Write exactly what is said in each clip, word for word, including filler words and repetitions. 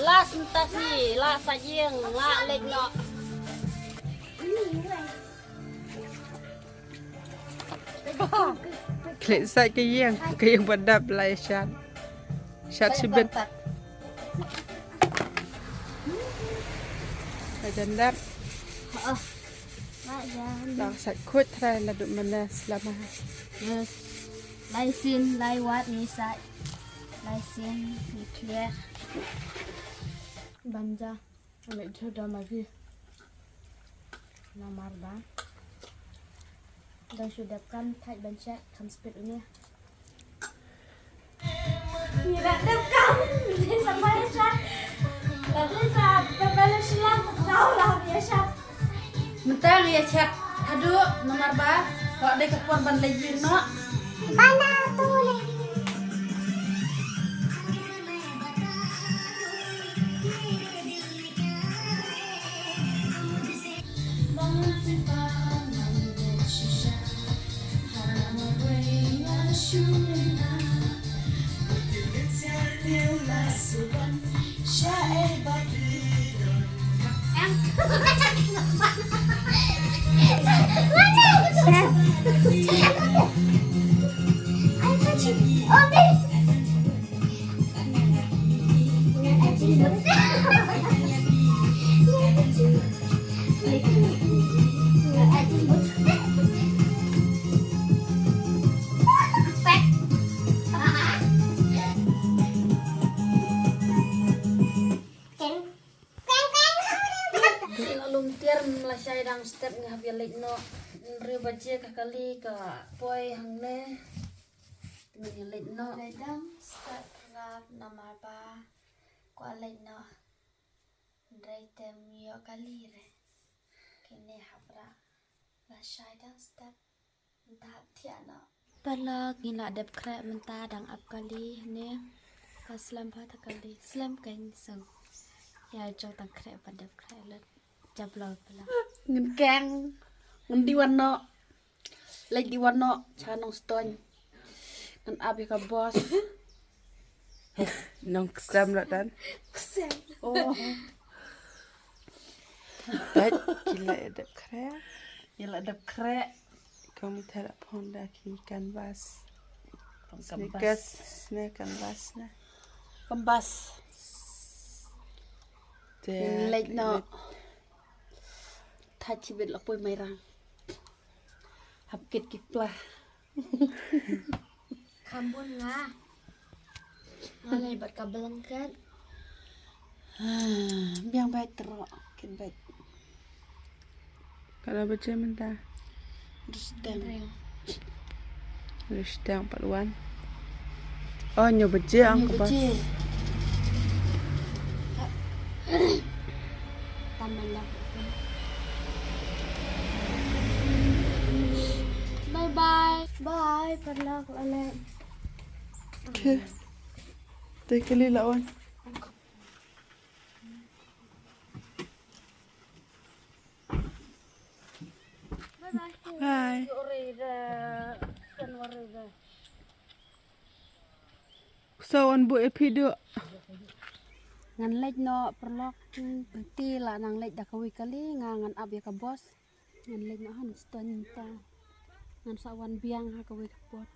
La senta si, la sa ïing, la leit noh. Klik sa ka ïing, ka ïing ba dap la ïa shat. Shat shibit. Ka jan dap. La sat khuid trai la duk mana selama. Yes. Lai sin, lai wat ngi sat. Lai sin, ngi clear. Banja. Ngi ju da ma vi. Namar ba. Da shu dep kam thait ban check kam speed uni. Ngi la dep kam. Ngi sa pai sha. La dep sa, dep sa sha. Tau la ngi sha. Mynta ngi ïa check haduh namar ba ka dei ka por ban leit ïing noh. Bana tu leh. Lum tiar, la shai dang step, ngi hap ïa leit noh. Hynriew baje ka kali ka poi hangne. Ngi leit noh. Leit dang step rap namar ba kwah leit noh. Hynrei te ym ïoh kali re. Kine hap rah. La shai dang step. Nta hap thiah noh. Paralok, ngi la dep khreh mynta, dang ap kali ne. Ka slem pat kali, slem kein song. Ïa jong tang khreh pat dep khreh lut. Jablo pala. Ngin keng. Ngin di wan noh. Leit di wan noh cha Nongstoiñ. Ngan ap ïa ka bos. Nongksem la dan. Ksem. Oh. Bad ki la dep khreh. Ïa la dep khreh. Kong mi thara phong da ki canvas. Sneakers, sneakers canvas ne. Canvas. Te leit noh. Thait shibit la poi Mairang. Hap kit ki pla. Kham bun nga. Nga leit bad ka blanket. Biang bad tro kit bad. Ka la baje mynta. Dusteng. Dusteng pat wan. Oh, hynñiew baje ang ka bos. Bye bye. Bye, paralok, la leit. Okay. Te kali la wan. Bye. So on bu epidu. Ngan leit noh paralok, te la nang leit da kawei kali, nga ngan ap ïa ka bos. Ngan leit noh ha Nongstoiñ mynta. Ngan sa wan biang ha kawei ka por.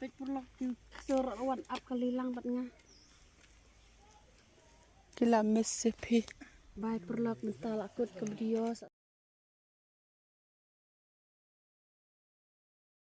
Peit paralok, ngan sa wan ap kali lang bad nga. Ki la miss ïa phi. Bye paralok, mynta la kut ka video.